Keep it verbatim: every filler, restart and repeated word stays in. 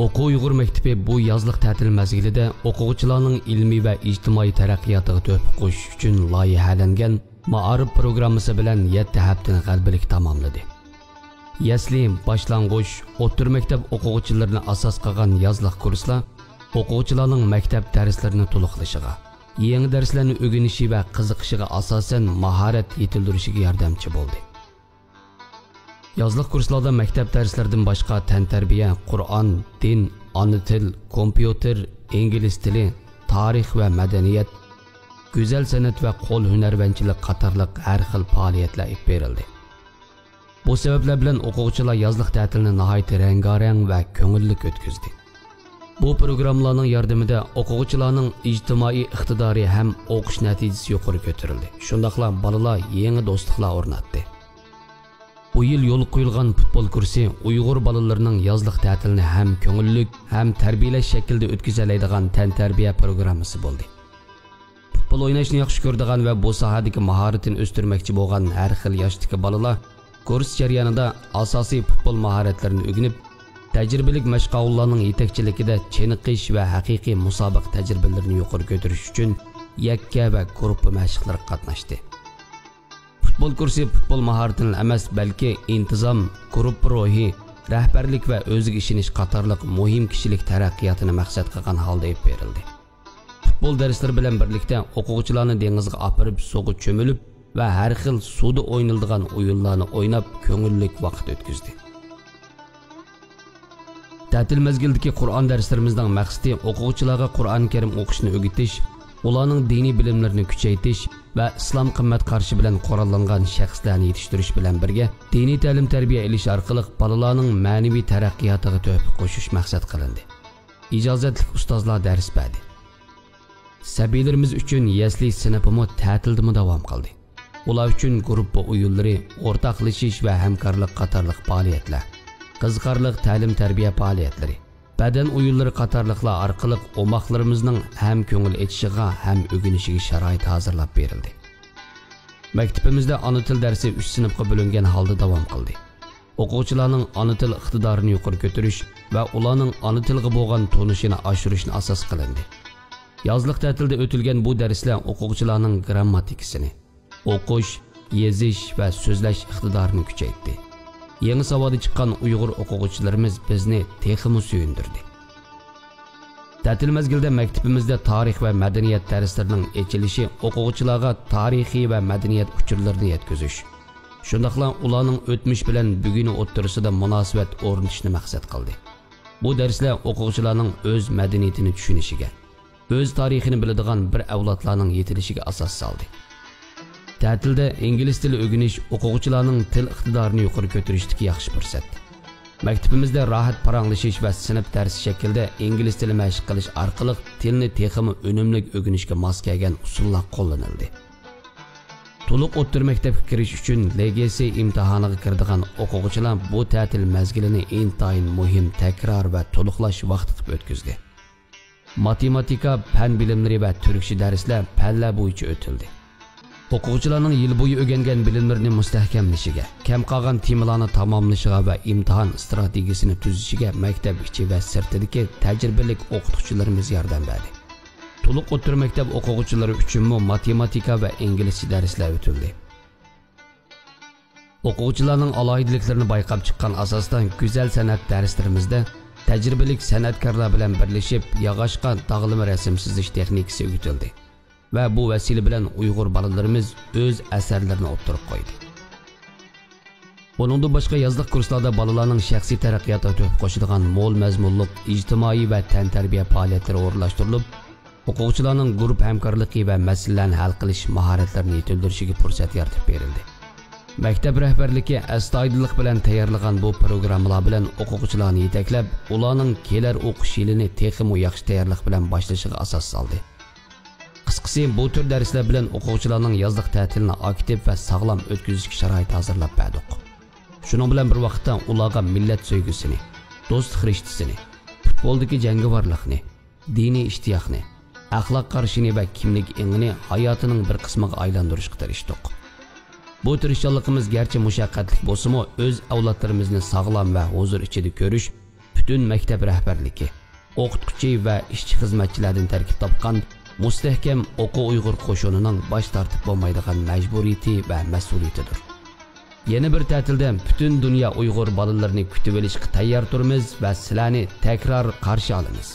ئوقۇ ئۇيغۇر مەكتىپى بۇ يازلىق تەتىل مەزگىلىدە ئوقۇغۇچىلارنىڭ ئىلمىي ۋە ئىجتىمائىي تەرەققىياتىغا تۆھپە قوشۇش ئۈچۈن لايىھەلەنگەن مائارىپ پروگراممىسى بىلەن يەتتە ھەپتىنى غەلىبىلىك تاماملىدى. يەسلى، باشلانغۇچ، ئوتتۇرا مەكتەپ ئوقۇغۇچىلىرىنى ئاساس قىلغان يازلىق كۇرسلار ئوقۇغۇچىلارنىڭ مەكتەپ دەرسلىرىنى تولۇقلىشىغا، يېڭى دەرسلەرنى ئۆگىنىشى ۋە قىزىقىشىغا ئاساسەن ماھارەت يېتىلدۈرۈشىگە ياردەمچى بولدى. يازلىق كۇرسلاردا مەكتەپ دەرسلىرىدىن باشقا تەنتەربىيە، قۇرئان، دىن، ئانا تىل، كومپيۇتېر، ئىنگلىز تىلى، تارىخ ۋە مەدەنىيەت، گۈزەل سەنئەت ۋە قول ھۈنەرۋەنچىلىك قاتارلىق ھەر خىل پائالىيەتلەر ئېلىپ بېرىلدى. بۇ سەۋەبلەر بىلەن ئوقۇغۇچىلار يازلىق تەتىلنى ناھايىتى رەڭگارەڭ ۋە كۆڭۈللۈك ئۆتكۈزدى. بۇ پروگراممىلارنىڭ ياردىمىدە ئوقۇغۇچىلارنىڭ ئىجتىمائىي ئىقتىدارى ھەم ئوقۇش نەتىجىسى يۇقىرى كۆتۈرۈلدى. شۇنداقلا بالىلار يېڭى دوستلۇقلار ئورناتتى. بۇ يىل يولغا قويۇلغان پۇتبول كۇرسى ئۇيغۇر بالىلىرىنىڭ يازلىق تەتىلىنى ھەم كۆڭۈللۈك، ھەم تەربىيەلەش شەكلىدە ئۆتكۈزەلەيدىغان تەنتەربىيە پروگراممىسى بولدى. پۇتبول ئويناشنى ياخشى كۆرىدىغان ۋە بۇ ساھەدىكى ماھارىتىنى ئۆستۈرمەكچى بولغان ھەر خىل ياشتىكى بالىلار كۇرس جەريانىدا ئاساسىي پۇتبول ماھارەتلىرىنى ئۆگىنىپ، تەجرىبىلىك مەشقاۋۇللارنىڭ يېتەكچىلىكىدە چېنىقىش ۋە ھەقىقىي مۇسابىقە تەجرىبىلىرىنى يۇقىرى كۆتۈرۈش ئۈچۈن يەككە ۋە گۇرۇپپا مەشىقلىرىگە قاتناشتى. پۇتبول كۇرسى پۇتبول ماھارىتىنىلا ئەمەس، بەلكى ئىنتىزام، گۇرۇپپا روھى، رەھبەرلىك ۋە ئۆزىگە ئىشىنىش قاتارلىق مۇھىم كىشىلىك تەرەققىياتىنى مەقسەت قىلغان ھالدا ئېلىپ بېرىلدى. پۇتبول دەرسلىرى بىلەن بىرلىكتە ئوقۇغۇچىلارنى دېڭىزغا ئاپىرىپ، سۇغا چۆمۈلۈپ ۋە ھەر خىل سۇدا ئوينىلىدىغان ئويۇنلارنى ئويناپ، كۆڭۈللۈك ۋاقىت ئۆتكۈزدى. تەتىل مەزگىلىدىكى قۇرئان دەرسلىرىمىزنىڭ مەقسىتى ئوقۇغۇچىلارغا قۇرئان كەرىم ئوقۇشنى ئۆگىتىش، ئۇلارنىڭ دىنىي بىلىملىرىنى كۈچەيتىش ۋە ئىسلام قىممەت قارىشى بىلەن قوراللانغان شەخسلەرنى يېتىشتۈرۈش بىلەن بىرگە، دىنىي تەلىم-تەربىيە ئېلىش ئارقىلىق بالىلارنىڭ مەنىۋى تەرەققىياتىغا تۆھپە قوشۇش مەقسەت قىلىندى. ئىجازەتلىك ئۇستازلار دەرس بەردى. سەبىيلىرىمىز ئۈچۈن يەسلى سىنىپىمۇ تەتىلدىمۇ داۋام قىلدى. ئۇلار ئۈچۈن گۇرۇپپا ئويۇنلىرى، ئورتاقلىشىش ۋە ھەمكارلىق قاتارلىق پائالىيەتلەر، قىزىقارلىق تەلىم-تەربىيە پائالىيەتلىرى، بەدەن ئويۇنلىرى قاتارلىقلار ئارقىلىق ئوماقلىرىمىزنىڭ ھەم كۆڭۈل ئېچىشىغا، ھەم ئۆگىنىشىگە شارائىت ھازىرلاپ بېرىلدى. مەكتىپىمىزدە ئانا تىل دەرسى ئۈچ سىنىپقا بۆلۈنگەن ھالدا داۋام قىلدى. ئوقۇغۇچىلارنىڭ ئانا تىل ئىقتىدارىنى يۇقىرى كۆتۈرۈش ۋە ئۇلارنىڭ ئانا تىلىغا بولغان تونۇشىنى ئاشۇرۇشنى ئاساس قىلىندى. يازلىق تەتىلدە ئۆتۈلگەن بۇ دەرسلەر ئوقۇغۇچىلارنىڭ گىرامماتىكىسىنى، ئوقۇش، يېزىش ۋە سۆزلەش ئىقتىدارىنى كۈچەيتتى. يېڭى ساۋادى چىققان ئۇيغۇر ئوقۇغۇچىلىرىمىز بىزنى تېخىمۇ سۆيۈندۈردى. تەتىل مەزگىلىدە مەكتىپىمىزدە تارىخ ۋە مەدەنىيەت دەرسلىرىنىڭ ئېچىلىشى ئوقۇغۇچىلارغا تارىخىي ۋە مەدەنىيەت ئۇچۇرلىرىنى يەتكۈزۈش، شۇنداقلا ئۇلارنىڭ ئۆتمۈش بىلەن بۈگۈنى ئوتتۇرىسىدا مۇناسىۋەت ئورنىتىشنى مەقسەت قىلدى. بۇ دەرسلەر ئوقۇغۇچىلارنىڭ ئۆز مەدەنىيىتىنى چۈشىنىشىگە، ئۆز تارىخىنى بىلىدىغان بىر ئەۋلادلارنىڭ يېتىلىشىگە ئاساس سالدى. تەتىلدە ئىنگلىز تىلى ئۆگىنىش ئوقۇغۇچىلارنىڭ تىل ئىقتىدارىنى يۇقىرى كۆتۈرۈشتىكى ياخشى پۇرسەت. مەكتىپىمىزدە راھەت پاراڭلىشىش ۋە سىنىپ دەرسى شەكلىدە ئىنگلىز تىلى مەشىق قىلىش ئارقىلىق تىلنى تېخىمۇ ئۈنۈملۈك ئۆگىنىشكە ماس كەلگەن ئۇسۇللار قوللىنىلدى. تولۇق ئوتتۇرا مەكتەپكە كىرىش ئۈچۈن لېگسىي ئىمتىھانىغا كىرىدىغان ئوقۇغۇچىلار بۇ تەتىل مەزگىلىنى ئىنتايىن مۇھىم تەكرار ۋە تولۇقلاش ۋاقتى قىلىپ ئۆتكۈزدى. ماتېماتىكا، پەن بىلىملىرى ۋە تۈركچە دەرسلەر پەنلەر بويىچە ئۆتۈلدى. ئوقۇغۇچىلارنىڭ يىل بويى ئۆگەنگەن بىلىملىرىنى مۇستەھكەملىشىگە، كەم قالغان تېمىلارنى تاماملىشىغا ۋە ئىمتىھان ئىستراتېگىيىسىنى تۈزۈشىگە مەكتەپ ئىچى ۋە سىرتىدىكى تەجرىبىلىك ئوقۇتقۇچىلىرىمىز ياردەم بەردى. تولۇق ئوتتۇرا مەكتەپ ئوقۇغۇچىلىرى ئۈچۈنمۇ ماتېماتىكا ۋە ئىنگلىزچە دەرسلەر ئۆتۈلدى. ئوقۇغۇچىلارنىڭ ئالاھىدىلىكلىرىنى بايقاپ چىققان ئاساستا گۈزەل سەنئەت دەرسلىرىمىزدە تەجرىبىلىك سەنئەتكارلار بىلەن بىرلىشىپ ياغاچقا داغلىما رەسىم سىزىش تېخنىكىسى ئۆگىتىلدى ۋە بۇ ۋەسىلە بىلەن ئۇيغۇر بالىلىرىمىز ئۆز ئەسەرلىرىنى ئوتتۇرىغا قويدى. ئۇنىڭدىن باشقا يازلىق كۇرسلاردا بالىلارنىڭ شەخسىي تەرەققىياتىغا تۆھپە قوشىدىغان مول مەزمۇنلۇق ئىجتىمائىي ۋە تەنتەربىيە پائالىيەتلىرى ئورۇنلاشتۇرۇلۇپ، ئوقۇغۇچىلارنىڭ گۇرۇپپا ھەمكارلىقى ۋە مەسىلىلەرنى ھەل قىلىش ماھارەتلىرىنى يېتىلدۈرۈشىگە پۇرسەت يارىتىپ بېرىلدى. مەكتەپ رەھبەرلىكى ئەستايىدىللىق بىلەن تەييارلىغان بۇ پروگراممىلار بىلەن ئوقۇغۇچىلارنى يېتەكلەپ، ئۇلارنىڭ كېلەر ئوقۇش يىلىنى تېخىمۇ ياخشى تەييارلىق بىلەن باشلىشىغا ئاساس سالدى. قىسقىسى، بۇ تۈر دەرسلەر بىلەن ئوقۇغۇچىلارنىڭ يازلىق تەتىلىنى ئاكتىپ ۋە ساغلام ئۆتكۈزۈشكە شارائىت ھازىرلاپ بەردۇق. شۇنىڭ بىلەن بىر ۋاقىتتا ئۇلارغا مىللەت سۆيگۈسىنى، دوستلۇق رىشتىسىنى، پۇتبولدىكى جەڭگىۋارلىقنى، دىنىي ئىشتىياقنى، ئەخلاق قارىشىنى ۋە كىملىك ئېڭىنى ھاياتىنىڭ بىر قىسمىغا ئايلاندۇرۇشقا تىرىشتۇق. بۇ تىرىشچانلىقىمىز گەرچە مۇشەققەتلىك بولسىمۇ، ئۆز ئەۋلادلىرىمىزنى ساغلام ۋە ھۇزۇر ئىچىدە كۆرۈش، پۈتۈن مەكتەپ رەھبەرلىكى، ئوقۇتقۇچى ۋە ئىشچى خىزمەتچىلەردىن تەركىب تاپقان مۇستەھكەم ئوقۇ ئۇيغۇر قوشۇنىنىڭ باش تارتىپ بولمايدىغان مەجبۇرىيىتى ۋە مەسئۇلىيىتىدۇر. يەنە بىر تەتىلدە پۈتۈن دۇنيا ئۇيغۇر بالىلىرىنى كۈتۈۋېلىشقا تەييار تۇرىمىز ۋە سىلەرنى تەكرار قارشى ئالىمىز.